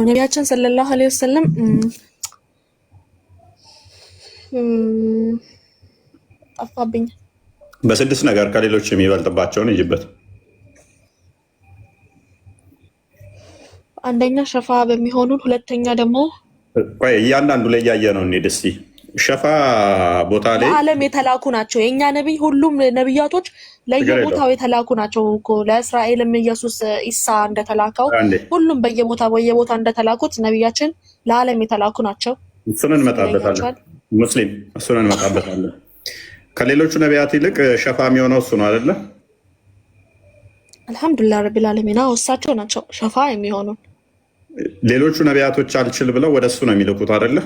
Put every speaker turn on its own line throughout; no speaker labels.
ነቢያችን ሰለላሁ ዐለይሂ ወሰለም ጠፋብኝ።
በስድስት ነገር ከሌሎች የሚበልጥባቸውን ይጅበት።
አንደኛ ሸፋ በሚሆኑን፣ ሁለተኛ ደግሞ
ቆይ እያንዳንዱ ላይ እያየ ነው እንሂድ እስኪ። ሸፋ ቦታ ላይ
ለዓለም የተላኩ ናቸው። የእኛ ነቢይ ሁሉም ነቢያቶች
ችግር የለውም።
ለየቦታው የተላኩ ናቸው እኮ። ለእስራኤልም ኢየሱስ ኢሳ እንደተላከው
አንዴ
ሁሉም በየቦታ በየቦታ እንደተላኩት ነቢያችን ለዓለም የተላኩ ናቸው።
እሱን
እሱም
እንመጣበታለን።
ይለያቸዋል።
ሙስሊም እሱን እንመጣበታለን። ከሌሎቹ ነቢያት ይልቅ ሸፋ የሚሆነው እሱ ነው አይደለ?
አልሐምዱሊላህ ረቢል ዓለሚን። አዎ እሳቸው ናቸው ሸፋ የሚሆኑን።
ሌሎቹ ነቢያቶች አልችል ብለው ወደ እሱ ነው የሚልኩት አይደለ?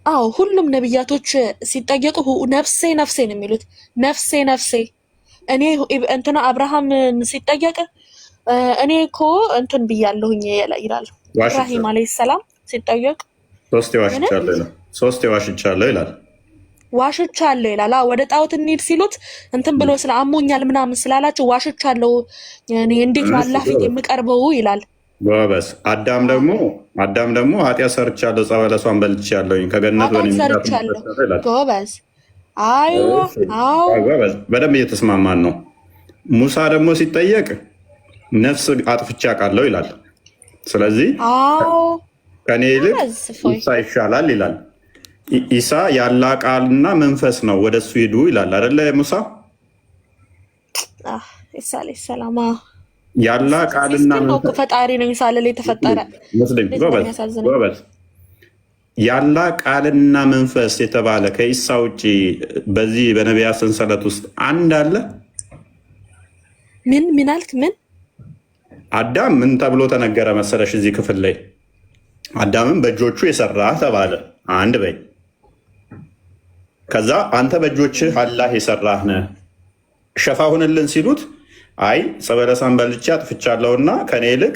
አዎ ሁሉም ነቢያቶች ሲጠየቁ ነፍሴ ነፍሴ ነው የሚሉት። ነፍሴ ነፍሴ እኔ እንትና አብርሃም ሲጠየቅ እኔ እኮ እንትን ብያለሁኝ ይላል። ኢብራሂም
ዋሽቻለሁ፣
አለይሂ ሰላም ሲጠየቅ
ሶስቴ
ምን
ዋሽቻለሁ ይላል። ሶስቴ ዋሽቻለሁ ይላል።
ዋሽቻለሁ ይላል። አዎ ወደ ጣዖት እንሂድ ሲሉት እንትን ብሎ ስለ አሞኛል ምናምን ስላላቸው ዋሽቻለሁ፣ እኔ እንዴት በአላህ ፊት የምቀርበው ይላል።
ጎበዝ። አዳም ደግሞ አዳም ደግሞ ኃጢአት ሰርቻለሁ፣ ዕፀ በለሷን በልቻለሁኝ ከገነት
ኃጢአት
በእኔ ምክንያት
ሰርቻለሁ።
ተፈጠረ ይላል።
ጎበዝ። አይዋ
እሺ፣
አዎ
ጎበዝ። በደንብ እየተስማማን ነው። ሙሳ ደግሞ ሲጠየቅ ነፍስ አጥፍቼ አውቃለሁ ይላል። ስለዚህ
አዎ
ከኔ ይልቅ
ጎበዝ እፎይ።
ኢሳ ይሻላል ይላል። ኢሳ ያላ ቃልና መንፈስ ነው፣ ወደ እሱ ሂዱ ይላል አደለ? ሙሳ
አህ ኢሳ አለይሂ ሰላም
ያላ ቃልና
ምስኪን ነው እኮ
መንፈስ
ፈጣሪ ነኝ ሳልል የተፈጠረ
ሙስሊም
እንዴት
ጎበዝ
እንደሚያሳዝነኝ።
ጎበዝ። ያላ ቃልና መንፈስ የተባለ ከኢሳ ውጭ በዚህ በነቢያት ሰንሰለት ውስጥ አንድ አለ?
ምን ምን አልክ? ምን
አዳም ምን ተብሎ ተነገረ መሰለሽ? እዚህ ክፍል ላይ አዳምም በእጆቹ የሰራ ተባለ። አንድ በይ። ከዛ አንተ በእጆችህ አላህ የሰራህ ነህ ሸፋ ሁንልን ሲሉት አይ ዕፀ በለሳን በልቼ አጥፍቻለሁና ከኔ ይልቅ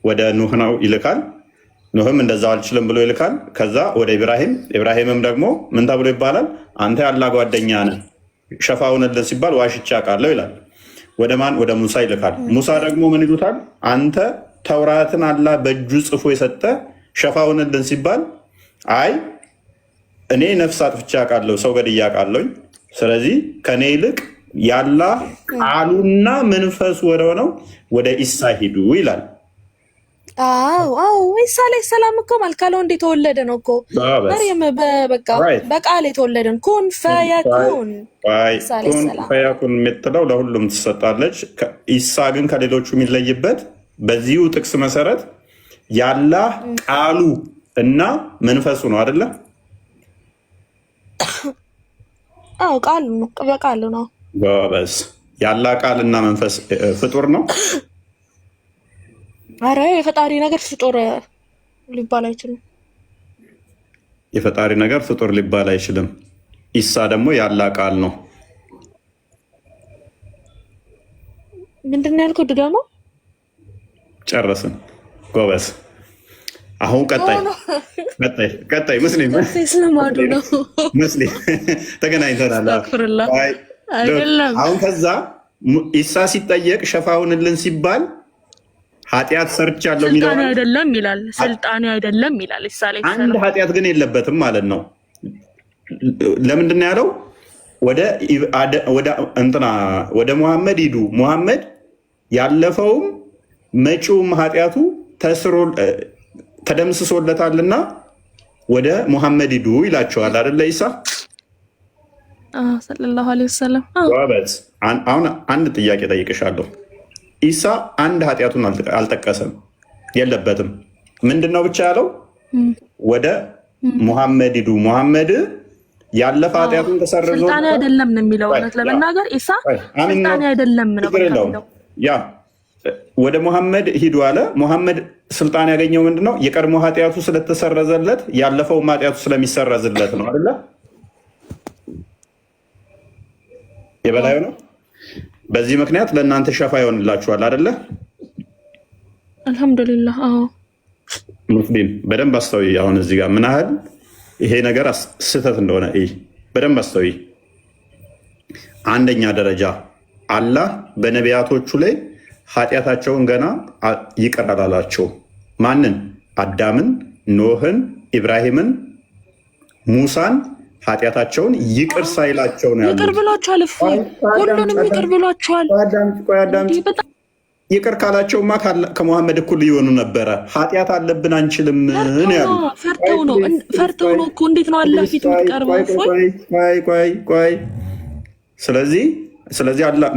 ወደ ኑህ ነው ይልካል። ኑህም እንደዛው አልችልም ብሎ ይልካል። ከዛ ወደ ኢብራሂም፣ ኢብራሂምም ደግሞ ምን ተብሎ ይባላል? አንተ ያላ ጓደኛ ነህ ሸፋ ሁንልን ሲባል ዋሽቼ አውቃለሁ ይላል። ወደ ማን? ወደ ሙሳ ይልካል። ሙሳ ደግሞ ምን ይሉታል? አንተ ተውራትን አላህ በእጁ ጽፎ የሰጠ ሸፋ ሁንልን ሲባል አይ እኔ ነፍስ አጥፍቼ አውቃለሁ፣ ሰው ገድዬ አውቃለሁኝ። ስለዚህ ከኔ ይልቅ ያላህ ቃሉና መንፈሱ ወደሆነው ወደ ኢሳ ሂዱ ይላል።
አዎ አዎ ኢሳ አለይሂ ሰላም እኮ ማለት ወንድ የተወለደ ነው እኮ። መርየም በቃ በቃል የተወለደ ነው። ኩን ፈየኩን ኢሳ አለይሂ
ኩን
ሰላም።
ፈያኩን የምትለው ለሁሉም ትሰጣለች። ኢሳ ግን ከሌሎቹ የሚለይበት በዚሁ ጥቅስ መሰረት ያላህ ቃሉ እና መንፈሱ ነው አይደለ?
አዎ ቃሉ ነው፣ በቃሉ ነው።
ጎበዝ። ያላህ ቃል እና መንፈስ ፍጡር ነው።
አረ የፈጣሪ ነገር ፍጡር ሊባል አይችልም።
የፈጣሪ ነገር ፍጡር ሊባል አይችልም። ኢሳ ደግሞ ያላህ ቃል ነው።
ምንድን ነው ያልኩት? ድገመው።
ጨረስን። ጎበዝ። አሁን ቀጣይ ቀጣይ ቀጣይ ሙስሊም
ስለማዱ ነው።
ሙስሊም ተገናኝተናል።
አስተግፊሩላህ። አይደለም።
አሁን ከዛ ኢሳ ሲጠየቅ ሸፋውንልን ሲባል ኃጢአት ሰርቻለሁ የሚለው
ስልጣኔ አይደለም ይላል። ስልጣኔ አይደለም ይላል። ኢሳ አለይሂ
አንድ
ሰላም
ኃጢአት ግን የለበትም ማለት ነው። ለምንድን ነው ያለው? ወደ እንትና ወደ ሙሐመድ ሂዱ፣ ሙሐመድ ያለፈውም መጪውም ኃጢአቱ ተስሮ ተደምስሶለታልና ወደ ሙሐመድ ሂዱ ይላቸዋል። አይደለ ኢሳ?
ሰለላሁ ዐለይሂ ወሰለም።
ጎበዝ። አሁን አንድ ጥያቄ ጠይቅሻለሁ። ኢሳ አንድ ኃጢአቱን አልጠቀሰም፣ የለበትም። ምንድን ነው ብቻ ያለው? ወደ ሙሐመድ ሂዱ፣ ሙሐመድ ያለፈ ኃጢአቱን ተሰርዞ
ስልጣኔ አይደለም ነው የሚለው። እውነት ለመናገር ኢሳ ስልጣኔ አይደለም ነው
ችግር
በቃ
የለውም።
የሚለው።
ያ ወደ ሙሐመድ ሂዱ አለ። ሙሐመድ ስልጣን ያገኘው ምንድን ነው? የቀድሞ ኃጢአቱ ስለተሰረዘለት ያለፈውም ኃጢአቱ ስለሚሰረዝለት ነው አይደለ? የበላዩ ነው። በዚህ ምክንያት ለእናንተ ሸፋ ይሆንላችኋል አይደለ?
አልሐምዱሊላህ። አዎ።
ሙስሊም በደንብ አስተውይ። አሁን እዚህ ጋር ምን ያህል ይሄ ነገር ስህተት እንደሆነ እይ፣ በደንብ አስተውይ። አንደኛ ደረጃ አላህ በነቢያቶቹ ላይ ኃጢአታቸውን ገና ይቅር አላላቸው። ማንን? አዳምን፣ ኖህን፣ ኢብራሂምን፣ ሙሳን ኃጢአታቸውን ይቅር ሳይላቸው ነው
ይቅር
ያሉት።
ብሏቸዋል። እፎይ ሁሉንም ይቅር ብሏቸዋል።
ቆይ አዳምጪ።
እንዲህ በጣም
ይቅር ካላቸውማ ከመሐመድ እኩል ሊሆኑ ነበረ። ኃጢአት አለብን አንችልም ነው ያሉት።
ፈርተው ነው፣ ፈርተው ነው እኮ። እንዴት ነው አላህ ፊት የምትቀርበው? እፎይ።
ቆይ ቆይ ቆይ። ስለዚህ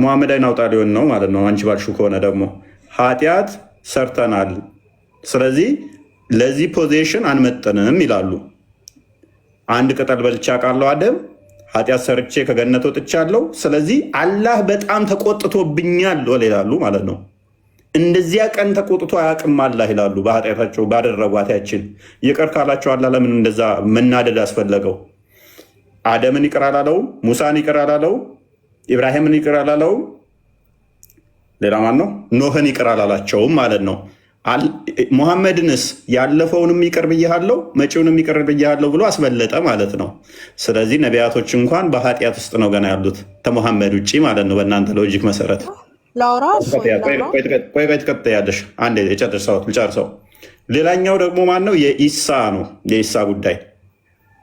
መሐመድ አይን አውጣ ሊሆን ነው ማለት ነው። አንቺ ባልሽው ከሆነ ደግሞ ኃጢአት ሰርተናል፣ ስለዚህ ለዚህ position አንመጥንም ይላሉ። አንድ ቅጠል በልቼ አውቃለሁ አደም፣ ኃጢአት ሰርቼ ከገነት ወጥቻለሁ፣ ስለዚህ አላህ በጣም ተቆጥቶብኛል ይላሉ ማለት ነው። እንደዚያ ቀን ተቆጥቶ አያውቅም አላህ ይላሉ። በኃጢአታቸው ባደረጓት ያችን ይቅር ካላቸው አላህ ለምን እንደዛ መናደድ አስፈለገው? አደምን ይቅር አላለውም? ሙሳን ይቅር አላለውም? ኢብራሂምን ይቅር አላለውም? ሌላ ማን ነው? ኖህን ይቅር አላላቸውም ማለት ነው። ሙሐመድንስ ያለፈውንም ይቅር ብያለሁ መጪውንም ይቅር ብያለሁ ብሎ አስበለጠ ማለት ነው። ስለዚህ ነቢያቶች እንኳን በኃጢአት ውስጥ ነው ገና ያሉት ከሙሐመድ ውጭ ማለት ነው። በእናንተ logic መሰረት
ላውራ።
ቆይ ቆይ፣ ትቀጥያለሽ። አንዴ ልጨርሰው። ሌላኛው ደግሞ ማን ነው? የኢሳ ነው። የኢሳ ጉዳይ፣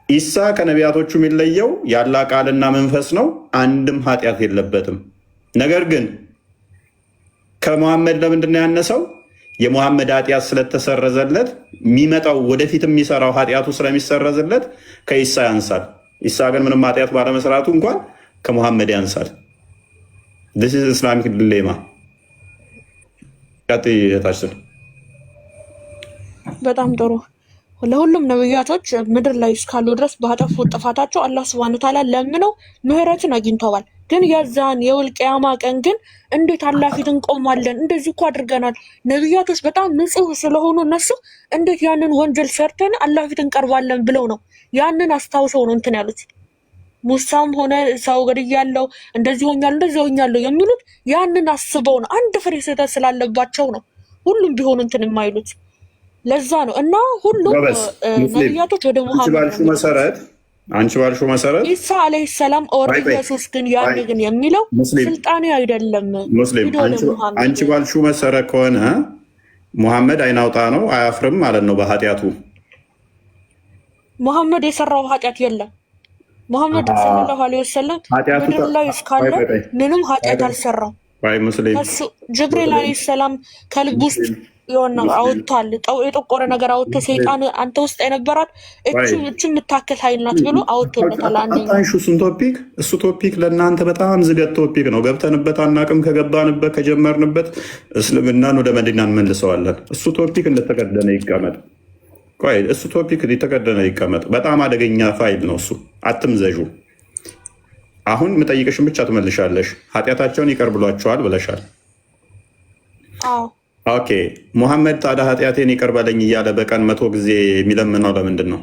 ኢሳ ከነቢያቶቹ የሚለየው ያላ ቃልና መንፈስ ነው። አንድም ኃጢአት የለበትም። ነገር ግን ከመሐመድ ለምንድን ነው ያነሰው? የሙሐመድ ኃጢአት ስለተሰረዘለት፣ የሚመጣው ወደፊት የሚሰራው ኃጢአቱ ስለሚሰረዝለት ከኢሳ ያንሳል። ኢሳ ግን ምንም ኃጢአት ባለመስራቱ እንኳን ከሙሐመድ ያንሳል። This is Islamic dilemma። ቀጥይ እህታችን።
በጣም ጥሩ። ለሁሉም ነብያቶች ምድር ላይ እስካሉ ድረስ ባጠፉት ጥፋታቸው አላህ ሱብሃነሁ ወተዓላ ለምነው ምህረትን አግኝተዋል። ግን የዛን የውል ቅያማ ቀን ግን እንዴት አላህ ፊት እንቆማለን? እንደዚህ እኮ አድርገናል። ነብያቶች በጣም ንጹህ ስለሆኑ እነሱ እንዴት ያንን ወንጀል ሰርተን አላህ ፊት እንቀርባለን ብለው ነው፣ ያንን አስታውሰው ነው እንትን ያሉት። ሙሳም ሆነ ሰው ገድያለሁ፣ እንደዚህ ሆኛለሁ፣ እንደዚህ ሆኛለሁ የሚሉት ያንን አስበው ነው። አንድ ፍሬ ስህተት ስላለባቸው ነው ሁሉም ቢሆኑ እንትን የማይሉት፣ ለዛ ነው። እና ሁሉም
ጎበዝ ሙስሊም፣
ነቢያቶች ወደ
አንቺ
ሙሐመድ ነው
ባልሽው
የሚሉት።
መሰረት አንቺ ባልሽው መሰረት
ኢሳ አለይሂ ሰላም or
ቆይ ቆይ
ኢየሱስ ግን ያኔ
ቆይ
ግን የሚለው
ሙስሊም
ስልጣኔ አይደለም
ሙስሊም
ሂዶ
አንቺ
ለሙሐመድ።
አንቺ ባልሽው መሰረት ከሆነ ሙሐመድ አይናውጣ ነው፣ አያፍርም ማለት ነው በኃጢአቱ።
ሙሐመድ የሰራው ኃጢአት የለም። ሙሐመድ ሰለላሁ ዐለይሂ ወሰለም
ኃጢአቱ
ምድር ላይ እስካለ
ቆይ ቆይ ቆይ
ምንም ኃጢአት
ቆይ
አልሰራም።
ቆይ ሙስሊም
ከሱ ጅብሪል አለይሂ ሰላም ከልብ ውስጥ
ሙስሊም
የሆነ
ሙስሊም
አውጥቷል። የጠቆረ ነገር አውጥቶ ሰይጣን አንተ ውስጥ የነበራት እቺ
ቆይ
እቺ የምታክል ኃይል ናት ብሎ አውጥቶለታል። አንደኛው
አታንሹ እሱን topic። እሱ topic ለእናንተ በጣም ዝገት topic ነው። ገብተንበት አናቅም። ከገባንበት ከጀመርንበት እስልምናን ወደ መዲና እንመልሰዋለን። እሱ topic እንደተከደነ ይቀመጥ። ቆይ፣ እሱ topic የተከደነ ይቀመጥ። በጣም አደገኛ ፋይል ነው እሱ። አትምዘዡ። አሁን የምጠይቅሽን ብቻ ትመልሻለሽ። ኃጢአታቸውን ይቅር ብሏቸዋል ብለሻል።
አዎ።
Okay፣ ሙሐመድ ታዲያ ኃጢአቴን ይቅር በለኝ እያለ በቀን 100 ጊዜ የሚለምነው ለምንድን ነው?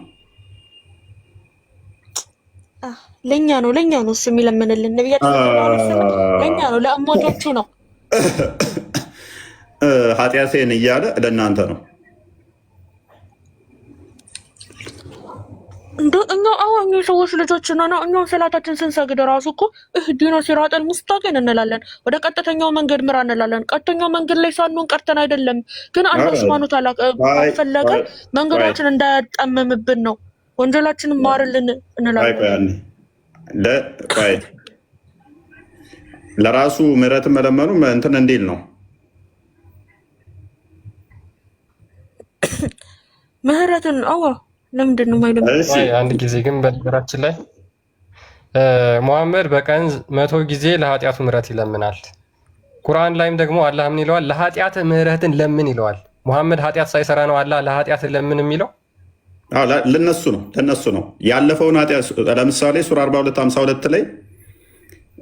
ለኛ ነው፣ ለኛ ነው እሱ የሚለምንልን። ነቢያችን ሰለላሁ ዐለይሂ ወሰለም ለኛ ነው፣ ለእሞቶቹ ነው።
ኃጢአቴን እያለ ለእናንተ ነው።
እንደ እኛ አሁን እኛ ሰዎች ልጆች ነን። እኛ ሰላታችን ስንሰግድ ራሱ እኮ እህዲነ ሲራጠል ሙስታቂም እንላለን። ወደ ቀጥተኛው መንገድ ምራ እንላለን። ቀጥተኛው መንገድ ላይ ሳንሆን ቀርተን አይደለም፣ ግን አላህ ሱብሃነሁ ወተዓላ ካልፈለገ መንገዳችን እንዳያጣምምብን ነው። ወንጀላችንን ማርልን
ቆይ ቆይ
እንላለን።
አንዴ። ቆይ፣ ለራሱ ምህረትን መለመኑ እንትን እንዲል ነው።
ምህረትን አዋ ለምንድን ነው የማይለምነው?
እሺ።
ቆይ አንድ ጊዜ ግን፣ በነገራችን ላይ ሙሐመድ በቀን 100 ጊዜ ለኃጢአቱ ምህረት ይለምናል። ቁርአን ላይም ደግሞ አላህ ምን ይለዋል? ለኃጢአት ምህረትን ለምን ይለዋል። ሙሐመድ ኃጢአት ሳይሰራ ነው አላህ ለኃጢአት ለምን የሚለው?
አዎ፣ ለነሱ ነው ያለፈውን ኃጢአት። ለምሳሌ ሱራ 42 52 ላይ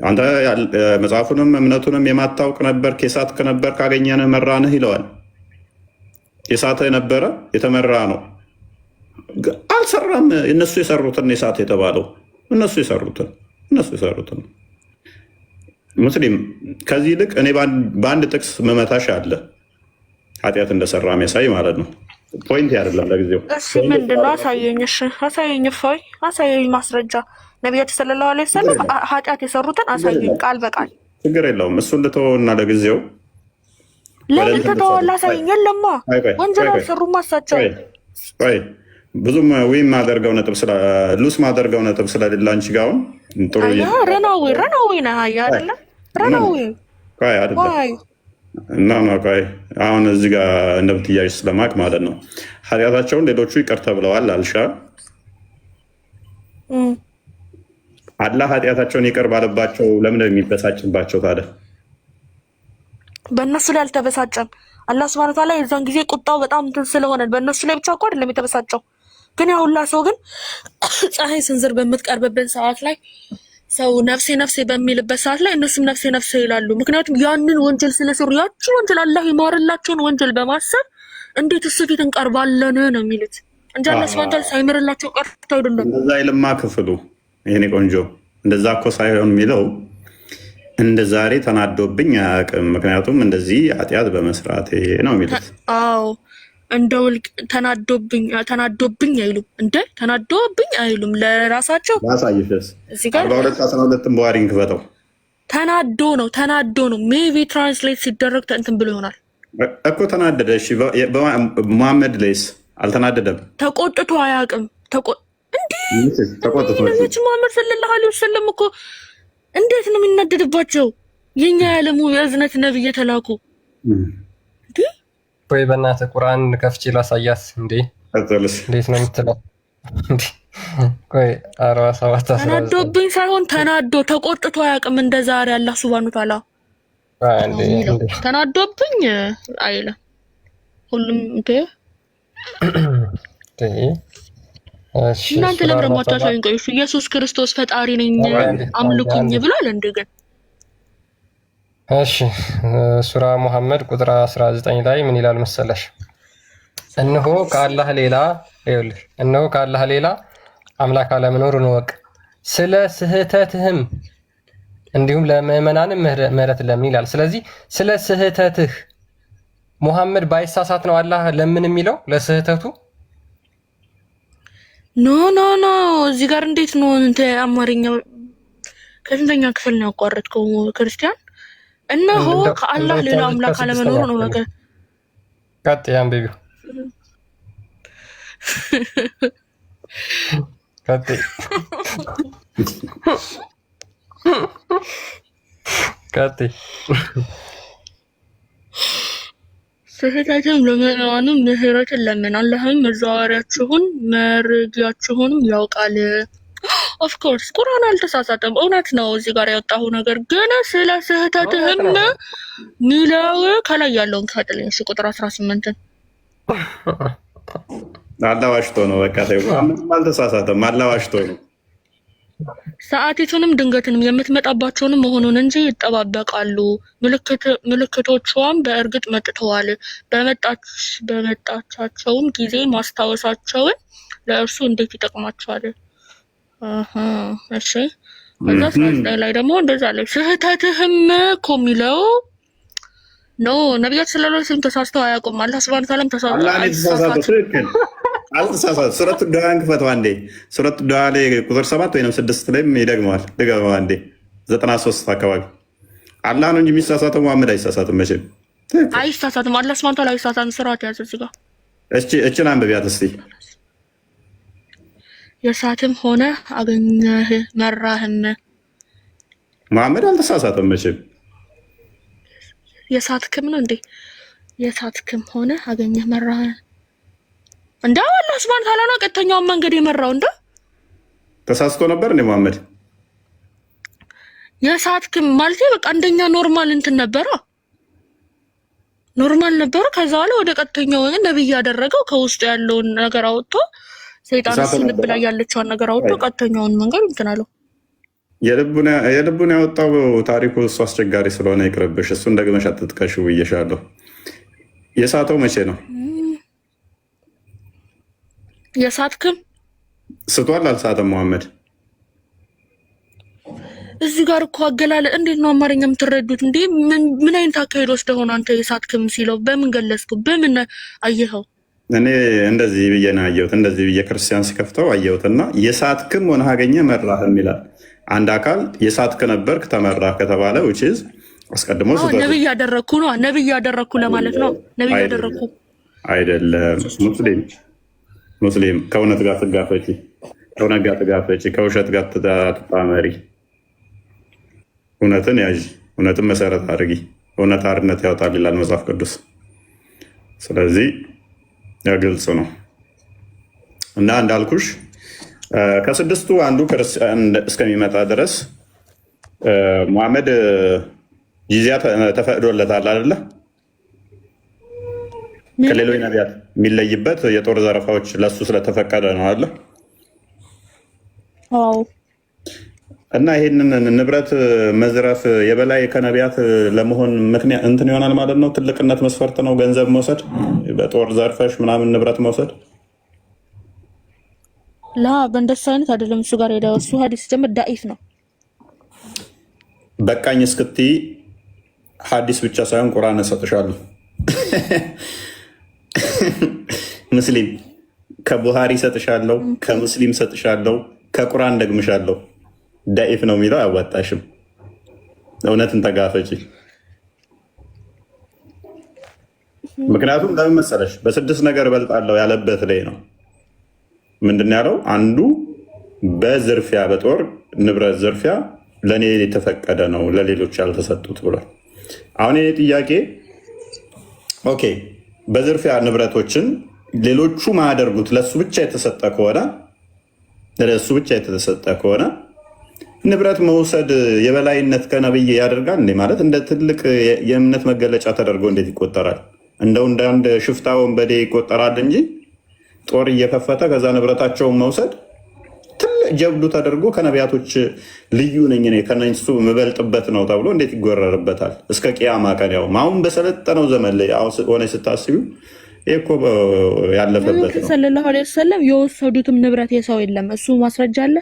አንተ መጽሐፉንም እምነቱንም የማታውቅ ነበር፣ የሳትክ ነበር፣ ካገኘንህ መራንህ ይለዋል። የሳተ የነበረ የተመራ ነው። አልሰራም። እነሱ የሰሩትን የሳተ የተባለው እነሱ የሰሩትን። ሙስሊም፣ ከዚህ ይልቅ እኔ በአንድ ጥቅስ መመታሽ አለ፣ ኃጢአት እንደሰራ የሚያሳይ ማለት ነው። Point አይደለም ለጊዜው።
እሺ ምንድን ነው? አሳየኝ። እሺ አሳየኝ። እፎይ አሳየኝ ማስረጃ። ነቢያችን ሰለላሁ ዐለይሂ ወሰለም ኃጢአት የሰሩትን አሳየኝ ቃል በቃል።
ችግር የለውም። እሱን ልተወውና ለጊዜው ወደ
ለምን
እንትን
ትተዋል?
ልውሰድሽ።
አሳየኝ። የለማ
ቆይ ቆይ
ወንጀል
ቆይ ቆይ
አልሰሩማ እሳቸው።
ቆይ ቆይ ብዙም win ማደርገው ነጥብ ስለ lose ማደርገው ነጥብ ስለሌለ አንቺ ጋር አሁን ጥሩ
አያ runaway runaway ነህ። አያ አይደለ runaway።
ቆይ አይደለም።
Why?
እና ነው፣ ቆይ አሁን እዚህ ጋር እንደምትያዥ ስለማቅ ማለት ነው። ኃጢአታቸውን ሌሎቹ ይቅር ተብለዋል አልሻ። አላህ ኃጢአታቸውን ይቅር ባለባቸው ለምን ነው የሚበሳጭባቸው ታዲያ?
በእነሱ ላይ አልተበሳጨም። አላህ ስብሐነ ወተዓላ የዛን ጊዜ ቁጣው በጣም እንትን ስለሆነ በእነሱ ላይ ብቻ እኮ አይደለም የተበሳጨው። ግን ያ ሁላ ሰው ግን ፀሐይ ስንዝር በምትቀርብበት ሰዓት ላይ ሰው ነፍሴ ነፍሴ በሚልበት ሰዓት ላይ እነሱም ነፍሴ ነፍሴ ይላሉ። ምክንያቱም ያንን ወንጀል ስለሰሩ ያቺ ወንጀል አላህ ይማርላቸውን ወንጀል በማሰብ እንዴት እሱ ፊት እንቀርባለን ነው የሚሉት እንጂ አላህ ስብሐነ ወተዓላ ሳይምርላቸው ቀርቶ አይደለም።
እንደዛ ይልማ ክፍሉ ይሄኔ ቆንጆ፣ እንደዛ እኮ ሳይሆን የሚለው እንደ ዛሬ ተናዶብኝ አያውቅም፣ ምክንያቱም እንደዚህ ኃጢአት በመስራቴ ነው የሚሉት።
አዎ፣ እንደ ውልቅ ተናዶብኝ ተናዶብኝ አይሉም። እንደ ተናዶብኝ አይሉም ለራሳቸው።
ላሳይሽስ።
እዚህ ጋር
42:12ን ቡሃሪን ክፈተው።
ተናዶ ነው፣ ተናዶ ነው። Maybe translate ሲደረግ እንትን ብሎ ይሆናል።
እኮ ተናደደ። እሺ ሙሐመድ ላይስ አልተናደደም?
ተቆጥቶ አያውቅም። እንዲህ
ተቆጥቶ
ነቢያችን መሐመድ ሰለላሁ ዐለይሂ ወሰለም እኮ እንዴት ነው የሚናደድባቸው? የኛ የዓለሙ የእዝነት ነብይ የተላኩ እንዲህ።
ወይ በእናትህ ቁርአን ከፍቼ ላሳያት እንዴ!
ቀጥልስ።
እንዴት ነው የምትለው? እንዴ? ቆይ 47:19።
ተናዶብኝ ሳይሆን ተናዶ ተቆጥቶ አያውቅም። እንደ ዛሬ አላህ ሱብሃነሁ ወተዓላ
አንዴ
ነው የሚለው።
እንዴ!
ተናዶብኝ አይልም። ሁሉም እንዴ።
እንዴ! እሺ።
እናንተ
ሱራ
ለምን ደግሞ
47
አታሳዩኝ? ቆይ እሱ ኢየሱስ ክርስቶስ ፈጣሪ ነኝ
አንዴ
አምልኩኝ
አንዴ
ብሏል እንዴ? ግን
እሺ፣ ሱራ ሙሐመድ ቁጥር 19 ላይ ምን ይላል መሰለሽ? እነሆ ከአላህ ሌላ፣ ይኸውልሽ፣ እነሆ ከአላህ ሌላ አምላክ አለመኖሩን እወቅ፣ ስለ ስህተትህም እንዲሁም ለምዕመናንም ምህረት ለምን ይላል። ስለዚህ ስለ ስህተትህ ሙሐመድ ባይሳሳት ነው አላህ ለምን የሚለው ለስህተቱ?
No, no, no፣ እዚህ ጋር እንዴት ነው እንተ አማርኛ ከስንተኛ ክፍል ነው ያቋረጥከው? ክርስቲያን እነሆ ከአላህ ሌላ
እንደምታዩት
አምላክ
ከስድስተኛ
አለመኖሩ ነው።
ክፍል
በቃ
ነው። ቀጥ አንብቢው፣ ቀጥ ቀጥ።
ስህተትም ለምዕመናንም ምህረትን ለምን፣ አላህም መዘዋወሪያችሁን መርጊያችሁንም ያውቃል። Of course ቁርአን አልተሳሳተም፣ እውነት ነው። እዚህ ጋር ያወጣሁ ነገር ግን ስለ ስህተትህም
እውነት ነው።
ሚለው ከላይ ያለውን ካጥልኝ። እሺ ቁጥር 18ን።
አላዋሽቶ ነው። በቃ ተይው። ምንም አልተሳሳተም። አላዋሽቶ ነው።
ሰዓቲቱንም ድንገትንም የምትመጣባቸውንም መሆኑን እንጂ ይጠባበቃሉ። ምልክቶቿም በእርግጥ መጥተዋል። በመጣቻቸውም ጊዜ ማስታወሳቸውን ለእርሱ እንዴት ይጠቅማቸዋል? አሀ፣ እሺ። ከዛ 19 ላይ ደግሞ እንደዛ አለ። ስህተትህም እኮ የሚለው no፣ ነቢያት ሰለላሁ ዐለይሂ ወሰለም ተሳስተው አያውቁም። አላህ ሱብሃነሁ ወተዓላም
አላህ ነው የተሳሳተው።
አይሳሳትም።
ትክክል፣ አልተሳሳተም። ሱረቱ ዱሃን ክፈተው አንዴ። ሱረቱ ዱሃ ላይ ቁጥር 7 ወይም 6 ላይም ይደግመዋል። ድገመው አንዴ። 93 አካባቢ አላህ ነው እንጂ የሚሳሳተው መሐመድ አይሳሳትም መቼም። ትክክል።
አይሳሳትም። አላህ ሱብሃነሁ ወተዓላ አይሳሳትም። ስርዓት ያዘ እዚህ ጋር።
እቺ እችን አንብቢያት እስቲ።
የሳትም ሆነ አገኘህ መራህም።
መሐመድ አልተሳሳተም መቼም።
የሳትክም ነው እንዴ? የሳትክም ሆነ አገኘህ መራህ። እንደ አላህ ሱብሃነሁ ወተዓላ ነው ቀጥተኛውን መንገድ የመራው እንደ
ተሳስቶ ነበር እንዴ መሐመድ?
የሳትክም ማለት በቃ አንደኛ normal እንትን ነበረ፣ normal ነበረ። ከዛ በኋላ ወደ ቀጥተኛው ነብይ ያደረገው ከውስጡ ያለውን ነገር አውጥቶ ሰይጣን
ተሳስቶ
እሱ ልብ
ነበረ።
ላይ ያለችዋን ነገር አውጥቶ ቀጥተኛውን መንገድ እንትን አለው።
የልቡን ያወጣው ታሪኩ እሱ አስቸጋሪ ስለሆነ ይቅርብሽ። እሱን ደግመሽ አትጥቀሽው ብዬሻለሁ። የሳተው መቼ ነው?
የሳትክም
ስቷል አልሳተም መሐመድ?
እዚህ ጋር እኮ አገላለ እንዴት ነው አማርኛ የምትረዱት እንዴ? ምን አይነት አካሄድ ወስደህ ሆነ አንተ የሳትክም ሲለው በምን ገለጽከው? በምን አየኸው?
እኔ እንደዚህ ብዬ ነው ያየሁት። እንደዚህ ብዬ ክርስቲያን ሲከፍተው አየሁትና የሳትክም ሆነ አገኘ መራህም ይላል። አንድ አካል የሳትክ ነበርክ ተመራህ ከተባለ which is አስቀድሞ ስህተት
ነብይ ያደረግኩ ነው። ነብይ ያደረግኩ ለማለት ነው። ነብይ ያደረግኩ
አይደለም። ሙስሊም ሙስሊም ከእውነት ጋር ትጋፈጪ፣ ከእውነት ጋር ትጋፈጪ፣ ከውሸት ጋር ትጣመሪ። እውነትን ያዥ፣ እውነትን መሰረት አድርጊ። እውነት አርነት ያወጣል ይላል መጽሐፍ ቅዱስ። ስለዚህ ግልጽ ነው እና እንዳልኩሽ ከስድስቱ አንዱ ክርስቲያን እስከሚመጣ ድረስ ሙሐመድ ጂዚያ ተፈቅዶለታል አይደለ? ከሌሎች ነቢያት የሚለይበት የጦር ዘረፋዎች ለሱ ስለተፈቀደ ነው አለ።
አዎ።
እና ይህንን ንብረት መዝረፍ የበላይ ከነቢያት ለመሆን ምክንያት እንትን ይሆናል ማለት ነው። ትልቅነት መስፈርት ነው ገንዘብ መውሰድ፣ በጦር ዘርፈሽ ምናምን ንብረት መውሰድ።
لا በእንደሱ አይነት አይደለም። እሱ ጋር ሄደ እሱ ሀዲስ ጀምር ዳኢፍ ነው።
በቃኝ እስክትይ ሀዲስ ብቻ ሳይሆን ቁርአን እሰጥሻለሁ። ሙስሊም ከቡሃሪ እሰጥሻለሁ፣ ከሙስሊም እሰጥሻለሁ፣ ከቁርአን ደግምሻለሁ። ዳኢፍ ነው የሚለው አያዋጣሽም። እውነትን ተጋፈጪ። ምክንያቱም ለምን መሰለሽ በስድስት ነገር እበልጣለሁ ያለበት ላይ ነው። ምንድን ያለው? አንዱ በዝርፊያ በጦር ንብረት ዝርፊያ ለእኔ የተፈቀደ ነው ለሌሎች ያልተሰጡት ብሏል። አሁን የኔ ጥያቄ okay፣ በዝርፊያ ንብረቶችን ሌሎቹ ማያደርጉት ለእሱ ብቻ የተሰጠ ከሆነ ለእሱ ብቻ የተሰጠ ከሆነ ንብረት መውሰድ የበላይነት ከነብይ ያደርጋል እንዴ? ማለት እንደ ትልቅ የእምነት መገለጫ ተደርጎ እንዴት ይቆጠራል? እንደው እንደ አንድ ሽፍታ ወንበዴ ይቆጠራል እንጂ ጦር እየከፈተ ከዛ ንብረታቸውን መውሰድ ትልቅ ጀብዱ ተደርጎ ከነቢያቶች ልዩ ነኝ እኔ ከነሱ የምበልጥበት ነው ተብሎ እንዴት ይጎረርበታል? እስከ ቅያማ ቀን ያው አሁን በሰለጠነው ዘመን ላይ ሆነ ስታስቢው ይህ እኮ ያለፈበት ነው።
ሰለላሁ ዐለይሂ ወሰለም የወሰዱትም ንብረት የሰው የለም። እሱ ማስረጃ አለ።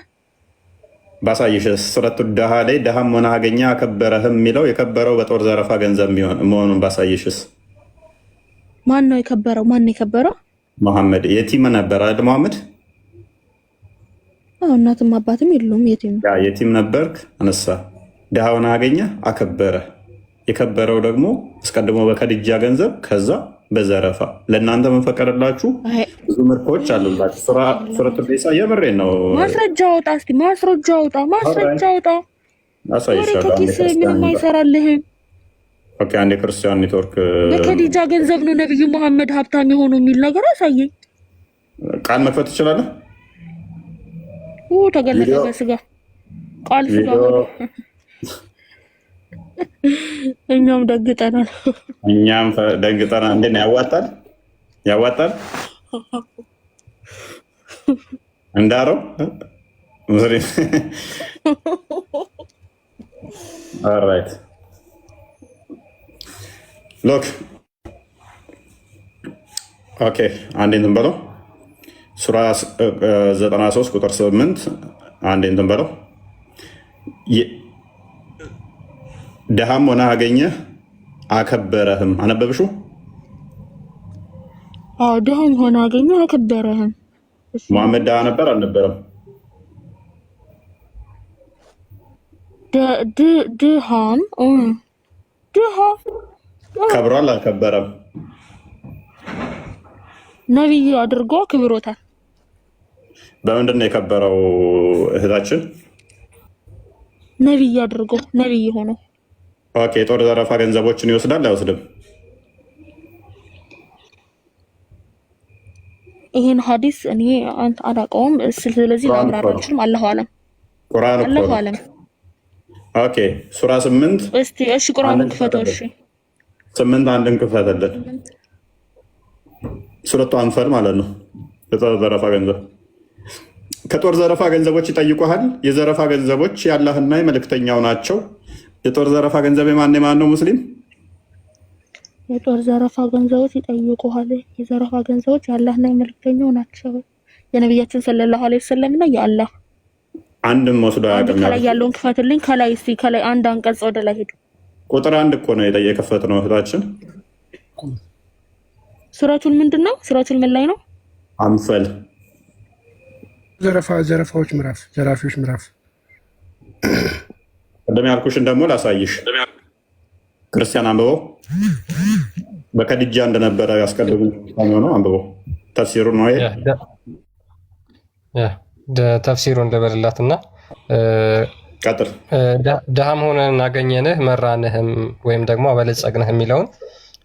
ባሳይሽ ሱረቱ ደሃ ላይ ደሃም ሆነ አገኘ አከበረህም የሚለው የከበረው በጦር ዘረፋ ገንዘብ መሆኑን ባሳይሽስ?
ማን ነው የከበረው? ማን ነው የከበረው?
መሐመድ የቲም ነበር አይደል? መሐመድ
እናትም አባትም የለውም። የቲም
ያ የቲም ነበርክ፣ አነሳ። ድሃ ሆነ አገኘ አከበረ። የከበረው ደግሞ አስቀድሞ በከድጃ ገንዘብ ከዛ በዘረፋ። ለእናንተ መፈቀደላችሁ ብዙ ምርኮች አሉላችሁ። ሱረቱ ኒሳ የምሬን ነው።
ማስረጃ አውጣ እስኪ፣ ማስረጃ አውጣ፣ ማስረጃ አውጣ። ወሬ
አሳይሻለሁ።
ከኪስ ምንም አይሰራልህም።
Okay፣ አንድ የክርስቲያን ኔትወርክ
በከዲጃ ገንዘብ ነው ነብዩ መሐመድ ሀብታም የሆኑ የሚል ነገር አሳየኝ።
ቃል መክፈት ትችላለህ።
ተገለጠ በስጋ ቃል ስጋ ሆነ። እኛም ደግጠናል።
እኛም ደንግጠናል። እንዴት ነው ያዋጣል? ያዋጣል እንዳረው ሙስሊም። Alright, look, okay፣ አንዴ እንትን በለው። ሱራ 93 ቁጥር 8 አንዴ እንትን በለው። ድሃም ሆነ አገኘህ አከበረህም። አነበብሽው?
አዎ፣ ድሃም ሆነ አገኘህ አከበረህም።
ሙሐመድ ድሃ ነበር አልነበረም?
ድሃም ድሃ
ከብሯል አልከበረም?
ነቢዩ አድርጎ ክብሮታል።
በምንድን ነው የከበረው እህታችን?
ነቢይ አድርጎ ነቢይ ሆኖ።
Okay፣ የጦር ዘረፋ ገንዘቦችን ይወስዳል አይወስድም?
ይሄን ሀዲስ እኔ አንተ አላውቀውም። ስለዚህ
ቁርአን እኮ
ላብራራ
ነው።
አልችልም። አላሁ አለም።
ቁርአን እኮ
አላሁ
ነው።
አለም።
Okay፣ ሱራ 8
እስቲ እሺ፣ ቁርአኑን
አንድን
ክፈተው።
ክፈተልን።
እሺ።
8 አንድን ክፈተልን። ሱረቱ አንፈል ማለት ነው። የጦር ዘረፋ ገንዘብ ከጦር ዘረፋ ገንዘቦች ይጠይቁሃል። የዘረፋ ገንዘቦች የአላህና የመልእክተኛው ናቸው። የጦር ዘረፋ ገንዘብ የማን የማን ነው? ሙስሊም።
የጦር ዘረፋ ገንዘቦች ይጠይቁሃል። የዘረፋ ገንዘቦች የአላህና የመልእክተኛው ናቸው። የነቢያችን ሰለላሁ ዐለይሂ ወሰለም እና የአላህ።
አንድም ወስዶ
አንድ
አያውቅም
ከላይ
ያሉት።
ያለውን ክፈትልኝ። ከላይ እስቲ ከላይ አንድ አንቀጽ ወደ ላይ ሄዱ።
ቁጥር 1 እኮ ነው የከፈትነው እህታችን።
ሱረቱል ምንድን ነው? ሱረቱል ምን ላይ ነው?
አንፈል።
ዘረፋዎች ምዕራፍ፣ ዘራፊዎች ምዕራፍ።
ቅድም ያልኩሽን ደግሞ ላሳይሽ። ክርስቲያን አንብበው። በከድጃ እንደነበረ ያስቀድሙ ነው፣ አንብበው። ተፍሲሩ ነው ይሄ።
ተፍሲሩን ልበልላት እና
ቀጥል።
ድሃም ሆነን አገኘንህ መራንህም ወይም ደግሞ አበለጸግንህ የሚለውን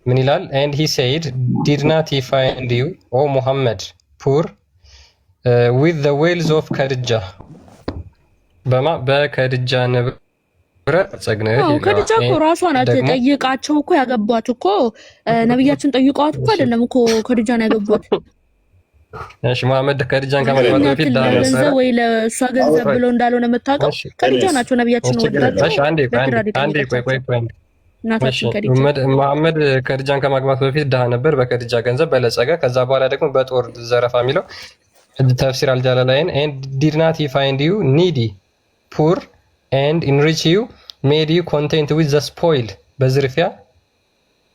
ምን ይላል? "And he said, 'Did not he find you, O Muhammad, poor with the wealth of ከድጃ?'" በማ በከድጃ ንብረት አበለጸግንህ።
ከድጃ እኮ ራሷ ናት ጠይቃቸው እኮ ያገቧት እኮ። ነቢያችን ጠይቀዋት እኮ አይደለም እኮ ከድጃን ያገቧት።
እሺ፣ መሐመድ ከድጃን ከማግባቱ በፊት ድሃ ነበረ
ገንዘብ ወይ ለእሷ ገንዘብ ብሎ እንዳልሆነ የምታውቀው ከድጃ ናቸው። ነቢያችን ወዳቸው።
እሺ፣ አንዴ አንዴ ቆይ ቆይ ቆይ።
እናታችን ከድጃ።
መሐመድ ከድጃን ከማግባቱ በፊት ድሃ ነበር። በከድጃ ገንዘብ በለጸገ። ከዛ በኋላ ደግሞ በጦር ዘረፋ የሚለው ተፍሲር አልጃላላይን "And did not he find you needy, poor, and enrich you, made you content with the spoil?" በዝርፊያ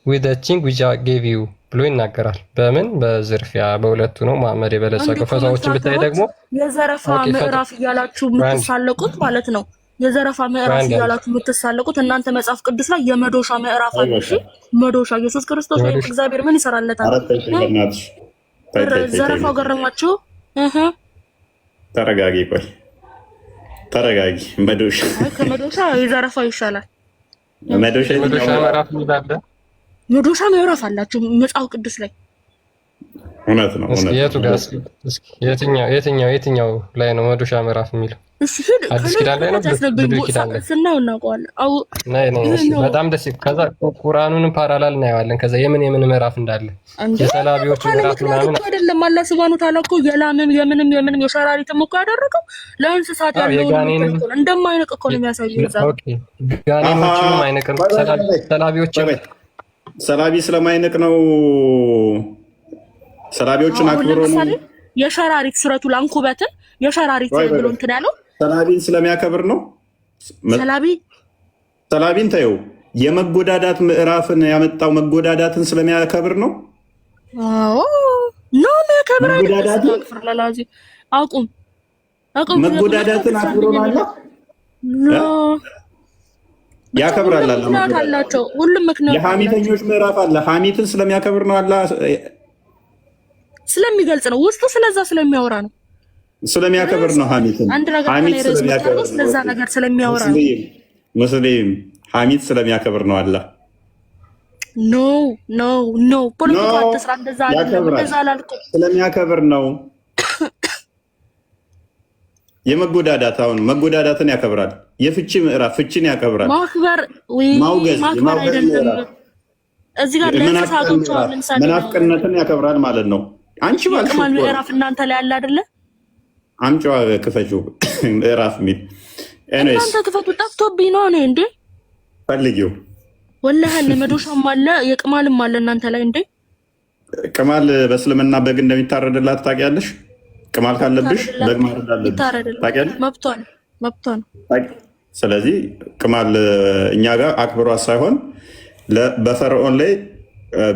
"with the thing which I gave you" ብሎ ይናገራል። በምን? በዝርፊያ። በሁለቱ ነው መሐመድ የበለጸገው። ፈትዋዎችን ብታይ ደግሞ
የዘረፋ ምዕራፍ እያላችሁ የምትሳለቁት ማለት ነው። የዘረፋ ምዕራፍ እያላችሁ የምትሳለቁት እናንተ መጽሐፍ ቅዱስ ላይ የመዶሻ ምዕራፍ አለ። እሺ፣ መዶሻ ኢየሱስ ክርስቶስ ወይም እግዚአብሔር ምን ይሰራለታል? ዘረፋው ገረማችሁ?
ተረጋጊ፣ ቆይ ተረጋጊ። መዶሻ
ከመዶሻ የዘረፋው ይሻላል።
መዶሻ
የመዶሻ ምዕራፍ የሚል
መዶሻ ምዕራፍ አላችሁ መጽሐፍ ቅዱስ ላይ።
እውነት ነው።
የቱ ጋር? የትኛው የትኛው የትኛው ላይ ነው መዶሻ ምዕራፍ የሚለው? አዲስ ኪዳን ላይ ነው? ብሉይ ኪዳን ላይ?
ስናየው እናውቀዋለን።
በጣም ደስ። ከዛ ቁርአኑንም parallel እናየዋለን። ከዛ የምን የምን ምዕራፍ እንዳለ፣ የሰላቢዎች ምዕራፍ ምናምን።
አይደለም፣ አላህ ሱብሃነሁ ወተዓላ እኮ የላምም የምንም የምንም የሸራሪትም እኮ ያደረገው ለእንስሳት ያለውን እንደማይንቅ እኮ ነው የሚያሳየው። እዛ
ጋኔኖችንም አይንቅም። ሰላቢዎችም
ሰላቢ ስለማይንቅ ነው። ሰላቢዎችን አክብሮ ነው።
የሸራሪት ሱረቱል አንኩበትን የሸራሪት ብሎ እንትን ያለው
ሰላቢን ስለሚያከብር ነው።
ሰላቢ
ሰላቢን ተይው። የመጎዳዳት ምዕራፍን ያመጣው መጎዳዳትን ስለሚያከብር ነው።
አዎ፣ no፣ የሚያከብር አይደለም። አቁም አቁም።
መጎዳዳትን አክብሮ ነው አለ።
No።
ያከብራል አለ።
ምክንያት አላቸው። ሁሉም ምክንያት
የሐሚተኞች ምዕራፍ አለ። ሐሚትን ስለሚያከብር ነው አለ።
ስለሚገልጽ ነው። ውስጡ ስለዛ ስለሚያወራ ነው።
ስለሚያከብር ነው። ሐሚትን
አንድ ነገር
ሐሚት ስለሚያከብር ነው።
ስለዛ ነገር ስለሚያወራ ነው።
ሙስሊም ሐሚት ስለሚያከብር ነው አለ።
No, no, no፣ ፖለቲካ አትስራ። እንደዛ አይደለም። እንደዛ አላልኩም።
ስለሚያከብር ነው። የመጎዳዳት አሁን መጎዳዳትን ያከብራል። የፍቺ ምዕራፍ ፍቺን ያከብራል።
ማክበር
ማውገዝ
ማክበር አይደለም። እዚህ ጋር ለእንስሳቶች ለምሳሌ
መናፍቅነትን ያከብራል ማለት ነው። አንቺ ባልሽው
የቅማል ምዕራፍ እናንተ ላይ አለ አይደለ?
አምጪዋ፣ ክፈችው ምዕራፍ የሚል። Anyways
እናንተ ክፈቱ። ጠፍቶብኝ ነው እኔ እንዴ።
ፈልጊው።
ወላሂ አለ፣ መዶሻም አለ፣ የቅማልም አለ እናንተ ላይ እንዴ።
ቅማል በእስልምና በግ እንደሚታረድላት ታውቂያለሽ? ቅማል ካለብሽ በግ ማረድ አለብሽ። ታውቂያለሽ?
መብቷ ነው፣ መብቷ ነው።
ስለዚህ ቅማል እኛ ጋር አክብሯት ሳይሆን በፈርዖን ላይ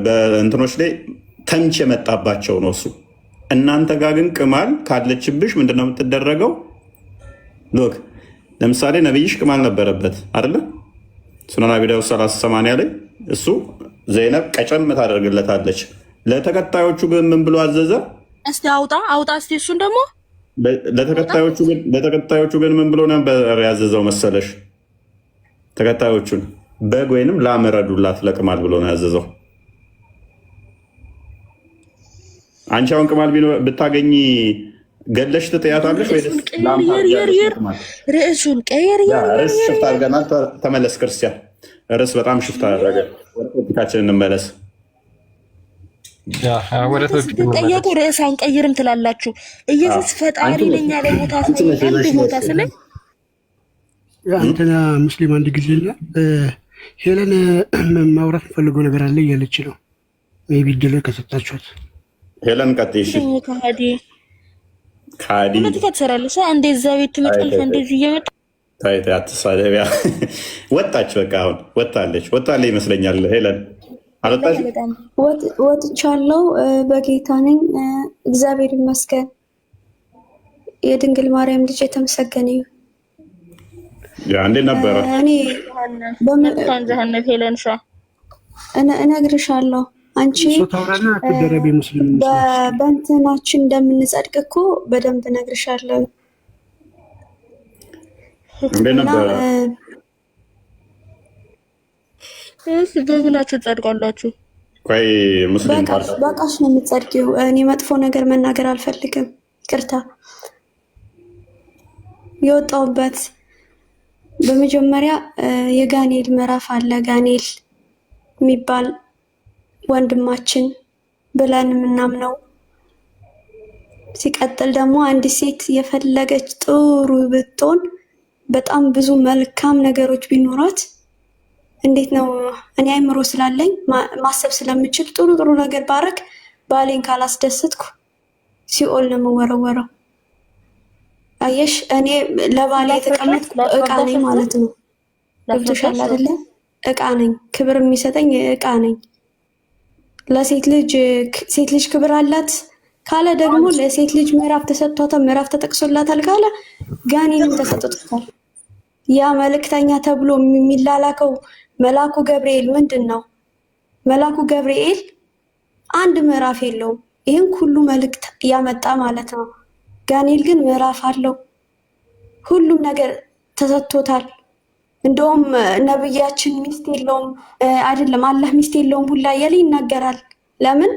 በእንትኖች ላይ ተምች የመጣባቸው ነው እሱ። እናንተ ጋር ግን ቅማል ካለችብሽ ምንድነው የምትደረገው? Look፣ ለምሳሌ ነብይሽ ቅማል ነበረበት አይደለ? ሱነን አቢ ዳውድ 3080 ላይ እሱ ዘይነብ ቀጨም ታደርግለታለች። ለተከታዮቹ ግን ምን ብሎ አዘዘ?
እስቲ አውጣ አውጣ እስቲ እሱን ደግሞ።
ለተከታዮቹ ግን ምን ብሎ ነበር ያዘዘው መሰለሽ? ተከታዮቹን በግ ወይንም ላም እረዱላት ለቅማል ብሎ ነው ያዘዘው። አንቺ አሁን ቅማል ብታገኚ ገለሽ ትጥያታለሽ ወይስ ላም ታርጃለሽ?
ርዕሱን ቀይር።
ርዕስ shift አድርገናል። ተመለስ ክርስቲያን። ርዕስ በጣም shift አደረገ። ወደ topic ኣችን እንመለስ።
ወደ
ስትጠየቁ ርዕስ አንቀይርም ትላላችሁ። ኢየሱስ ፈጣሪ ነኝ ያለ ቦታ አንድ ቦታ ስለ
እንትና ሙስሊም አንድ ጊዜ ና ሄለን ማውራት የምፈልገው ነገር አለ እያለች ነው። Maybe እድል ከሰጣችኋት።
ሄለን ቀጥይ። እሺ።
ከሃዲ።
ከሃዲ።
ፖለቲካ ትሰራለች። አንዴ እዛ ቤት ትመጣለች፣ እንደዚህ እየመጣ
ታይ ታይ፣ አትሳደቢያ። ወጣች። በቃ አሁን ወጣለች፣ ወጣለች ይመስለኛል። ሄለን አልወጣችም?
ወጥቻለሁ። በጌታ ነኝ። እግዚአብሔር ይመስገን። የድንግል ማርያም ልጅ የተመሰገነ ይሁን።
Yeah፣ እንዴት ነበረ?
እኔ
ጀሃነም ሄለን ሻ
እነግርሻለሁ። አንቺ
እሱ ታውራና አትደረቢ ሙስሊም
በእንትናችን እንደምንጸድቅ እኮ በደንብ እነግርሻለሁ።
እንዴት ነበረ?
እሺ በምናችሁ ትጸድቃላችሁ?
ቆይ ሙስሊም
በቃሽ ነው የምትጸድቂው። እኔ መጥፎ ነገር መናገር አልፈልግም፣ ይቅርታ። የወጣሁበት በመጀመሪያ የጋኔል ምዕራፍ አለ። ጋኔል የሚባል ወንድማችን ብለን የምናምነው። ሲቀጥል ደግሞ አንዲት ሴት የፈለገች ጥሩ ብትሆን በጣም ብዙ መልካም ነገሮች ቢኖራት እንዴት ነው እኔ አይምሮ ስላለኝ ማሰብ ስለምችል ጥሩ ጥሩ ነገር ባረግ ባሌን ካላስደስትኩ ሲኦል ነው የምወረወረው። አየሽ፣ እኔ ለባሌ የተቀመጥኩ እቃ ነኝ ማለት ነው። ገብቶሻል አይደለ? እቃ ነኝ፣ ክብር የሚሰጠኝ እቃ ነኝ። ለሴት ልጅ ሴት ልጅ ክብር አላት ካለ ደግሞ ለሴት ልጅ ምዕራፍ ተሰጥቷታል፣ ምዕራፍ ተጠቅሶላታል ካለ ጋኔንም ተሰጥቶታል። ያ መልእክተኛ ተብሎ የሚላላከው መልአኩ ገብርኤል ምንድን ነው? መልአኩ ገብርኤል አንድ ምዕራፍ የለውም። ይህን ሁሉ መልእክት ያመጣ ማለት ነው። ጋኔል ግን ምዕራፍ አለው። ሁሉም ነገር ተሰጥቶታል። እንደውም ነብያችን ሚስት የለውም አይደለም፣ አላህ ሚስት የለውም ሁላ እያለ ይናገራል። ለምን?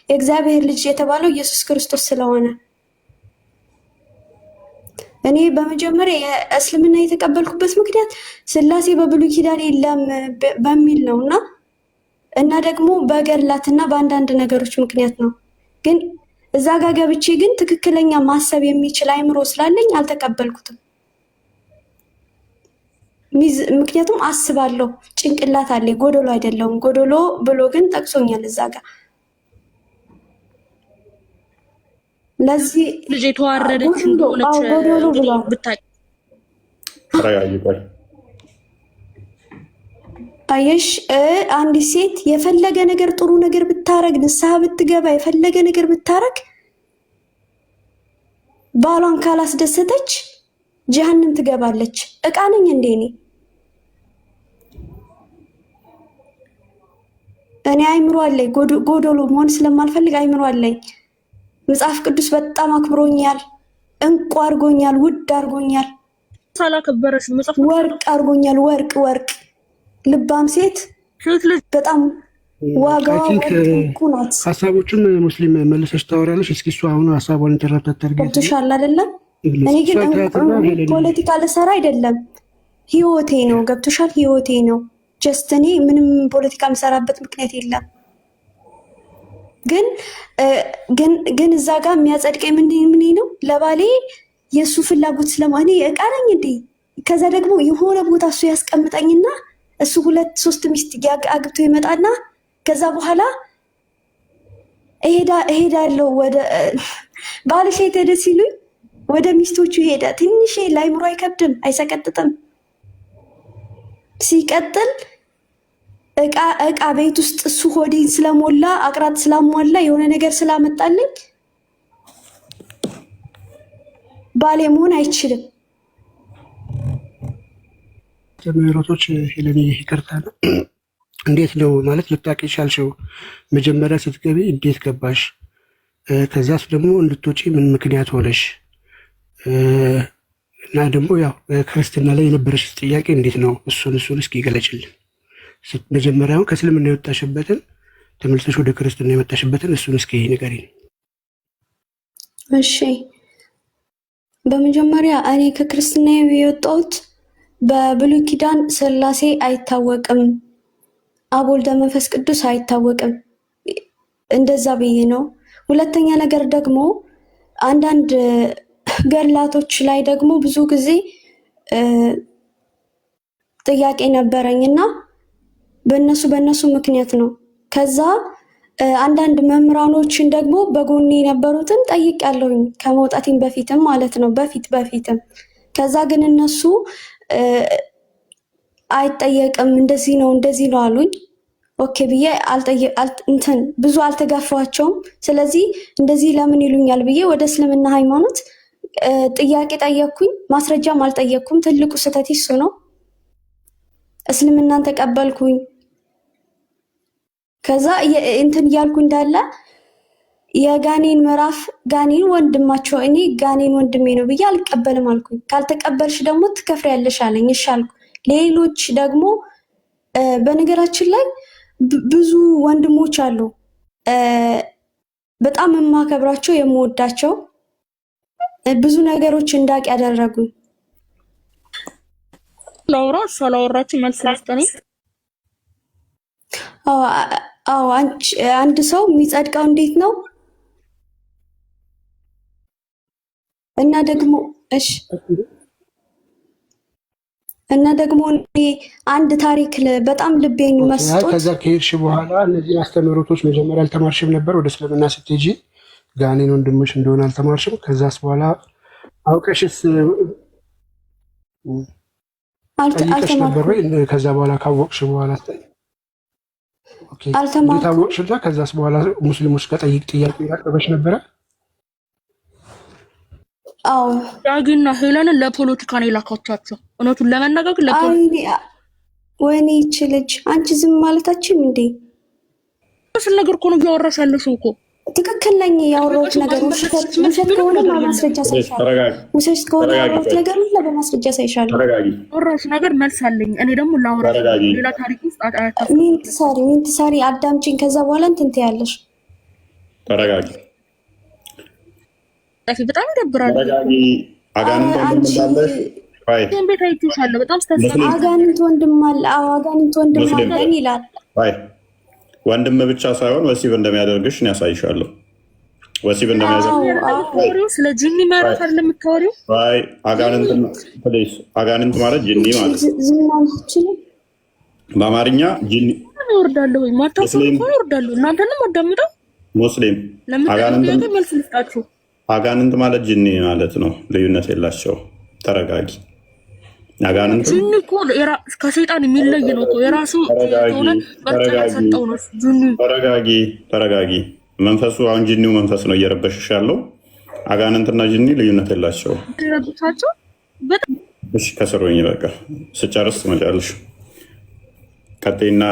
የእግዚአብሔር ልጅ የተባለው ኢየሱስ ክርስቶስ ስለሆነ። እኔ በመጀመሪያ የእስልምና የተቀበልኩበት ምክንያት ስላሴ በብሉይ ኪዳን የለም በሚል ነው እና እና ደግሞ በገድላትና በአንዳንድ ነገሮች ምክንያት ነው። ግን እዛ ጋር ገብቼ ግን ትክክለኛ ማሰብ የሚችል አይምሮ ስላለኝ አልተቀበልኩትም። ምክንያቱም አስባለሁ፣ ጭንቅላት አለኝ፣ ጎዶሎ አይደለሁም። ጎዶሎ ብሎ ግን ጠቅሶኛል እዛ ጋር። ለዚህ
ልጅ የተዋረደች እንደሆነች
ጎዶሎ ብሏል።
ብታውቂ
ተረጋጊ። ቆይ
አየሽ፣ አንዲት ሴት የፈለገ ነገር ጥሩ ነገር ብታረግ፣ ንስሐ ብትገባ፣ የፈለገ ነገር ብታረግ ባሏን ካላስደሰተች ጀሀነም ትገባለች። እቃ ነኝ እንዴ እኔ? እኔ አይምሮ አለኝ። ጎዶሎ መሆን ስለማልፈልግ አይምሮ አለኝ። መጽሐፍ ቅዱስ በጣም አክብሮኛል፣ እንቁ አድርጎኛል፣ ውድ አድርጎኛል፣
ሳላከበረሽ መጽሐፍ
ወርቅ አድርጎኛል። ወርቅ ወርቅ ልባም ሴት
ሴት ልጅ
በጣም ዋጋዋ
I think
ወርቅ እንቁ ናት።
ሀሳቦቹን ሙስሊም መልሰሽ ታወሪያለሽ። እስኪ እሱ አሁን ሀሳቧን interrupt አታድርጊ።
ገብቶሻል አይደለም? እኔ ግን ፖለቲካ ልሰራ አይደለም፣ ህይወቴ ነው። ገብቶሻል? ህይወቴ ነው። Just እኔ ምንም ፖለቲካ የምሰራበት ምክንያት የለም። ግን ግን ግን እዛ ጋር የሚያጸድቀኝ ምን ምን ነው? ለባሌ የእሱ ፍላጎት ስለማኔ እቃ ነኝ እንዴ? ከዛ ደግሞ የሆነ ቦታ እሱ ያስቀምጠኝና እሱ ሁለት ሶስት ሚስት አግብቶ ይመጣና ከዛ በኋላ እሄዳለሁ ወደ ባልሽ የት ሄደ ሲሉኝ ወደ ሚስቶቹ ሄደ። ትንሽ ለአይምሮ አይከብድም? አይሰቀጥጥም? ሲቀጥል እቃ እቃ ቤት ውስጥ እሱ ሆዴን ስለሞላ አቅራት ስላሟላ የሆነ ነገር ስላመጣልኝ ባሌ መሆን አይችልም።
ምህረቶች ሄለን ይቅርታ ነው። እንዴት ነው ማለት ልታውቂ ቻልሽው? መጀመሪያ ስትገቢ እንዴት ገባሽ? ከዛስ ደግሞ እንድትወጪ ምን ምክንያት ሆነሽ? እና ደግሞ ያው ክርስትና ላይ የነበረሽ ጥያቄ እንዴት ነው? እሱን እሱን እስኪ ገለጭልን። መጀመሪያውን ከእስልምና የወጣሽበትን ተመልሰሽ ወደ ክርስትና የመጣሽበትን እሱን እስኪ ንገሪኝ።
እሺ፣ በመጀመሪያ እኔ ከክርስትና የወጣሁት በብሉይ ኪዳን ስላሴ አይታወቅም፣ አብ ወልደ መንፈስ ቅዱስ አይታወቅም፣ እንደዛ ብዬ ነው። ሁለተኛ ነገር ደግሞ አንዳንድ ገድላቶች ላይ ደግሞ ብዙ ጊዜ ጥያቄ ነበረኝ እና በእነሱ በእነሱ ምክንያት ነው። ከዛ አንዳንድ መምህራኖችን ደግሞ በጎኔ የነበሩትን ጠይቄያለሁኝ ከመውጣቴም በፊትም ማለት ነው፣ በፊት በፊትም። ከዛ ግን እነሱ አይጠየቅም እንደዚህ ነው እንደዚህ ነው አሉኝ። Okay ብዬ እንትን ብዙ አልተጋፋቸውም። ስለዚህ እንደዚህ ለምን ይሉኛል ብዬ ወደ እስልምና ሃይማኖት ጥያቄ ጠየቅኩኝ። ማስረጃም አልጠየቅኩም። ትልቁ ስህተት እሱ ነው። እስልምናን ተቀበልኩኝ። ከዛ እንትን እያልኩ እንዳለ የጋኔን ምዕራፍ፣ ጋኔን ወንድማቸው፣ እኔ ጋኔን ወንድሜ ነው ብዬ አልቀበልም አልኩኝ። ካልተቀበልሽ ደግሞ ትከፍሪያለሽ አለኝ። እሺ አልኩ። ሌሎች ደግሞ በነገራችን ላይ ብዙ ወንድሞች አሉ በጣም የማከብራቸው፣ የምወዳቸው፣ ብዙ ነገሮች እንዳቅ ያደረጉኝ።
ላውራ፣ እሷ ላወራችሁ መልስ ልስጥ እኔ።
አዎ፣ አንድ ሰው የሚጸድቀው እንዴት ነው? እና ደግሞ እሺ፣ እና ደግሞ እኔ አንድ ታሪክ በጣም ልቤን መስጦት
ከዛ ከሄድሽ በኋላ እነዚህን አስተምህሮቶች መጀመሪያ አልተማርሽም ነበር? ወደ እስልምና ስትሄጂ ጋኔን ወንድምሽ እንደሆነ አልተማርሽም? ከዛስ በኋላ አውቀሽስ ጠይቀሽ ነበር ወይ? ከዛ በኋላ ካወቅሽ በኋላ እንዴት አወቅሽና ከዛስ በኋላ ሙስሊሞች ጋር ጠይቅ ጥያቄ ያቀረበሽ ነበረ?
አዎ።
ዳግና ሄለንን ለፖለቲካ ነው የላካቻቸው። እውነቱን ለመነጋገር
ወይኔ ይቺ ልጅ፣ አንቺ ዝም ማለታችን እንዴ?
ስለ ነገር እኮ ነው እያወራሽ ያለሽው እኮ።
ትክክል ነኝ። ያወራሁት ነገር ውሸት ከሆነ በማስረጃ ሳይሻለሁ። ውሸት ከሆነ ያወራሁት ነገር ሁላ በማስረጃ ሳይሻለሁ።
ያወራሽ ነገር መልስ አለኝ። እኔ ደግሞ ላውራ ሌላ ታሪክ ውስጥ
ሚንትሳሪ ሚንትሳሪ አዳምጪኝ። ከዛ በኋላ እንትን ትያለሽ።
ተረጋጊ።
በጣም ይደብራል።
ተረጋጊ። አጋንንት ወንድም እንዳለሽ
ቤት አይቼሻለሁ። በጣም
አጋንንት ወንድም አለ። አዎ፣ አጋንንት ወንድም አለኝ ይላል።
ወንድም ብቻ ሳይሆን ወሲብ እንደሚያደርግሽ እኔ ያሳይሻለሁ። ወሲብ እንደሚያደርግ
ስለ ጂኒ ምዕራፍ አይደለም የምታወሪው?
አጋንንት please። አጋንንት ማለት ጂኒ ማለት በአማርኛ ጂኒ።
እወርዳለሁ ወይ ማታሰሩ እወርዳለሁ። እናንተንም አዳምጠው
ሙስሊም
ለምታደርጉ መልስ ልስጣችሁ።
አጋንንት ማለት ጂኒ ማለት ነው። ልዩነት የላቸው። ተረጋጊ። አጋንንት
ጂኒ እኮ ከሰይጣን የሚለይ ነው እኮ፣ የራሱ የሆነ መጠሪያ ሰጠው ነው ጂኒ።
ተረጋጊ፣ ተረጋጊ። መንፈሱ አሁን ጂኒው መንፈስ ነው እየረበሽሽ ያለው። አጋንንትና ጂኒ ልዩነት የላቸው።
ረብሻቸው በጣም።
እሺ፣ ከስሮኝ በቃ ስጨርስ ትመጫለሽ። ቀጤና